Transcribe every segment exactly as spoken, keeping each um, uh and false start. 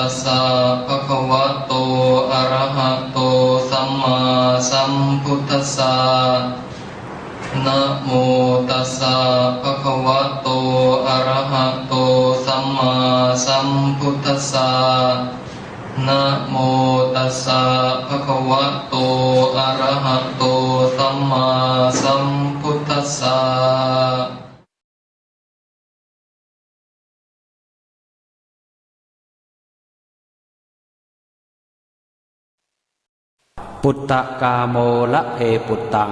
tassa bhagavato arahato sammāsambuddhassa. Namo tassa bhagavato arahato sammāsambuddhassa. Namo tassa bhagavato arahato sammāsambuddhassa. Puttakāmo labhe puttaṃ,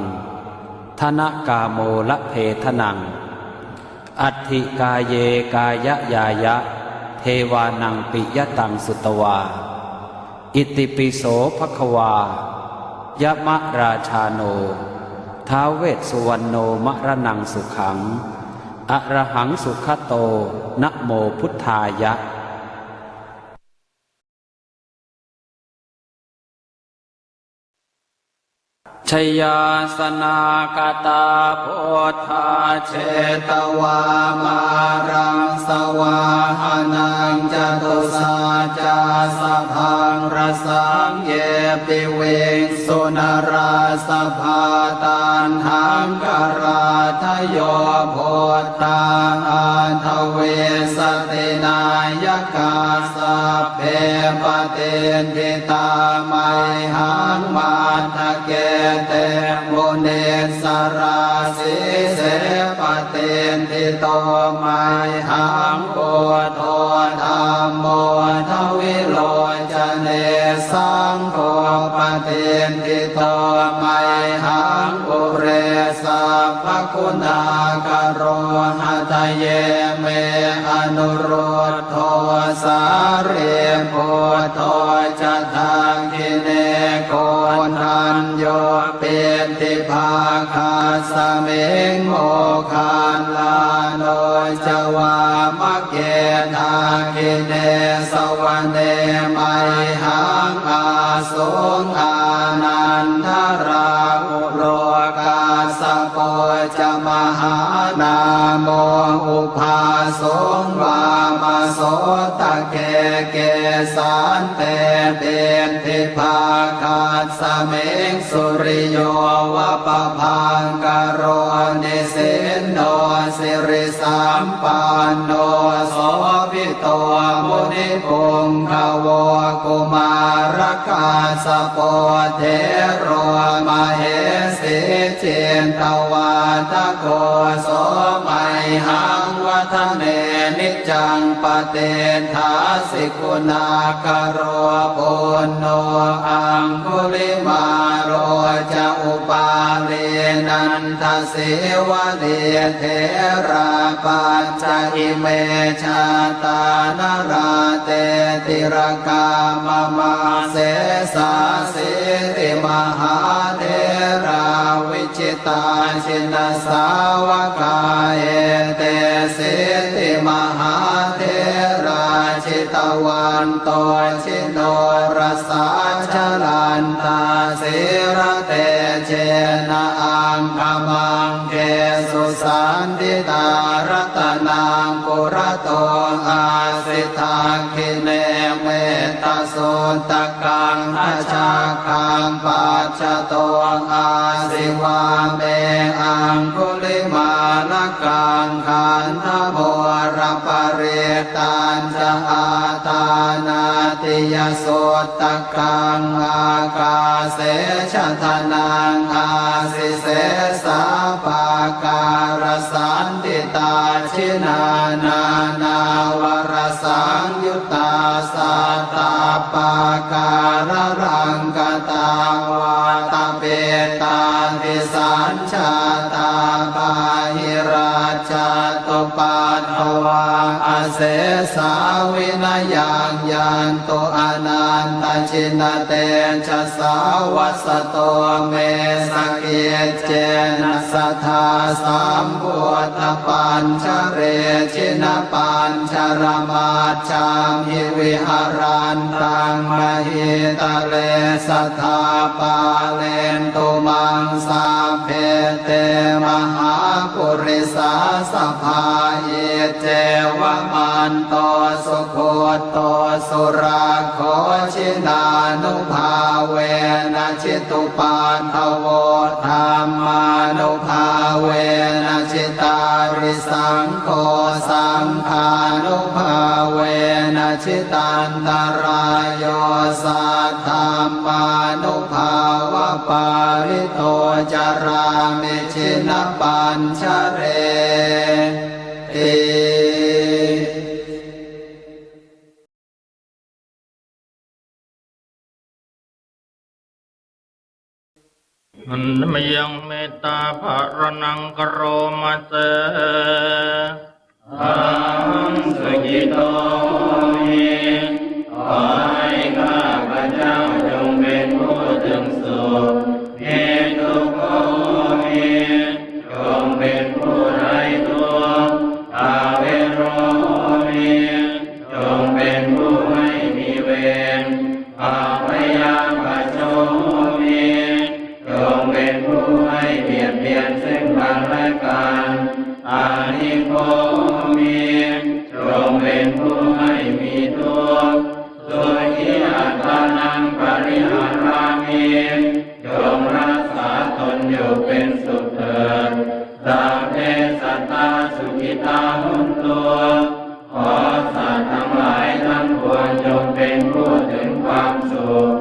dhanakāmo labhe dhanaṃ, atthi kāye kāyañāya, devānaṃ piyataṃ sutvā. Itipi so bhagavā yamarājāno ท้าว Vessuvaṇṇo maraṇaṃ sukhaṃ arahaṃ sugato namo buddhāya. Jayāsanāgatā buddhā jetvā māraṃ savāhanaṃ, catusaccāsabhaṃ rasaṃ ye piviṃsu narāsabhā. Taṇhaṅkarādayo buddhā aṭṭhavīsati nāyakā, sabbe patiṭṭhi tā mayhaṃ matthake te munissarā. Sīse patiṭṭhito mayhaṃ buddho dhammo dvilocane, saṅgho patiṭṭhito mayhaṃ ure sabbaguṇākaro. Hadaye me anurud dho sārīputto ca dakkhiṇe, koṇḍañño piṭṭhibhāgasmiṃ moggallāno ca vāmake. Dakkhiṇe savane mayhaṃ ā suṃ ānandarāhulo, kassapo ca mahānāmo ubhāsuṃ vāmasotake. Kesante piṭṭhibhāgasmiṃ suriyo va pabhaṅkaro, nisinno siri sampanno sobhito munipuṅgavo. Kumārakassapo thero mahesī cittavādako, so mayhaṃ vadane niccaṃ patiṭṭhāsi guṇākaro. Puṇṇo aṅgulimālo ca upālī nanda sīvalī, therā pañca ime jātā nalāṭe tilakā mama. Sesāsīti mahātherā vijitā jinasāvakā, etesīti mahātherā jitavanto jinorasā, jalantā sīlatejena aṅgamaṅgesu saṇṭhitā. Ratanaṃ purato āsi dakkhiṇe mettasuttakaṃ, dhajaggaṃ pacchato āsi vāme aṅgulimālakaṃ. Khandhamoraparittañ ca āṭānāṭiyasuttakaṃ, ākāse chadanaṃ āsi sesā pākārasaṇṭhitā. Jinā nānāvarasaṃyuttā sattappākāralaṅkatā, vātapittādisañ jātā bāhirajjhattupaddavā, asesā vinayaṃ yantu anantajinatejasā. Vasato me sakiccena sadā sambuddhapañjare, jinapañjaramaj jhamhi viharantaṃ mahītale, sadā pālentu maṃ sabbe te mahāpurisāsabhā. Iccevam anto sugutto surakkho, jinānubhāvena jitupaddavo, dhammānubhāvena jitārisaṅgho, saṅghānubhāvena jitantarāyo, saddhammānubhāvapālito carāmi jinapañjareti. Handa mayaṃ mettāpharaṇaṃ karoma se. Ahaṃ sukhito homi. ขอให้ข้าพเจ้าจงเป็นผู้ถึงสุข Niddukkho homi. จงเป็นผู้ไร้ทุกข์ Avero homi. จงเป็นผู้ไม่มีเวร Abyāpajjho homi. จงเป็นผู้ไม่เบียดเบียนซึ่งกันและกัน Anīgho homi. จงเป็นผู้ไม่มีทุกข์ Sukhī attānaṃ pariharāmi. จงรักษาตนอยู่เป็นสุขเถิด Sabbe sattā sukhitā hontu. ขอสัตว์ทั้งหลายทั้งปวงจงเป็นผู้ถึงความสุข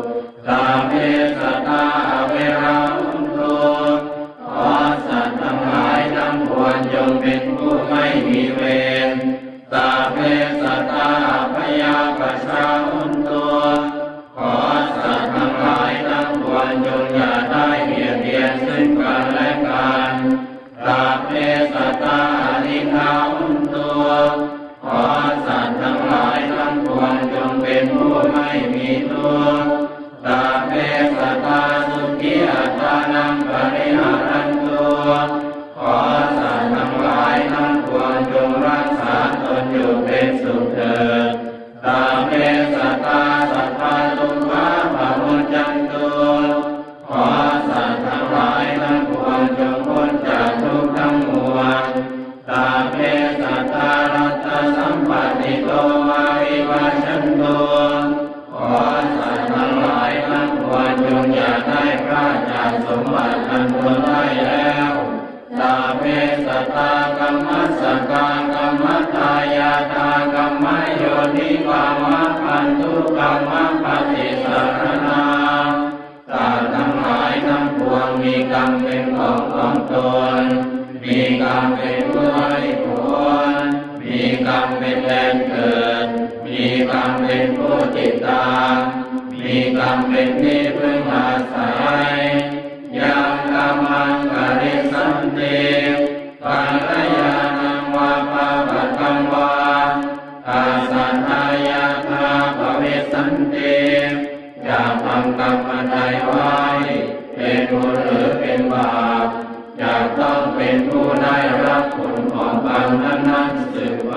Sabbe sattā averā hontu. ขอสัตว์ทั้งหลายทั้งปวงจงเป็นผู้ไม่มีเวร Sabbe sattā abyāpajjhā hontu. ขอสัตว์ทั้งหลายทั้งปวงจงอย่าได้เบียดเบียนซึ่งกันและกัน Sabbe sattā anīghā hontu. ขอสัตว์ทั้งหลายทั้งปวงจงเป็นผู้ไม่มีทุกข์ Sabbe sattā sukhī attānaṃ pariharantu. ขอสัตว์ทั้งหลายทั้งปวงจงรักษาตนอยู่เป็นสุขเถิด Sabbe sattā sabbadukkhā pamuccantu. ขอสัตว์ทั้งหลายทั้งปวงจงพ้นจากทุกข์ทั้งมวล Sabbe sattā laddhasampattito mā vigacchantu. ขอสัตว์ทั้งหลายทั้งปวงจงอย่าได้พลาดจากสมบัติอันตนได้แล้ว Sabbe sattā kammassakā kammadāyādā kammayonī kammabandhū kammapaṭisaraṇā. สัตว์ทั้งหลายทั้งปวงมีกรรมเป็นของของตน มีกรรมเป็นผู้ให้ผล มีกรรมเป็นแดนเกิด มีกรรมเป็นผู้ติดตาม มีกรรมเป็นที่พึ่งอาศัย Yaṃ kammaṃ karissanti, kalyāṇaṃ vā pāpakaṃ vā, tassa dāyādā bhavissanti. จะทำกรรมอันใดไว้ เป็นบุญหรือเป็นบาป จะต้องเป็นผู้ได้รับผลของกรรมนั้นๆสืบไป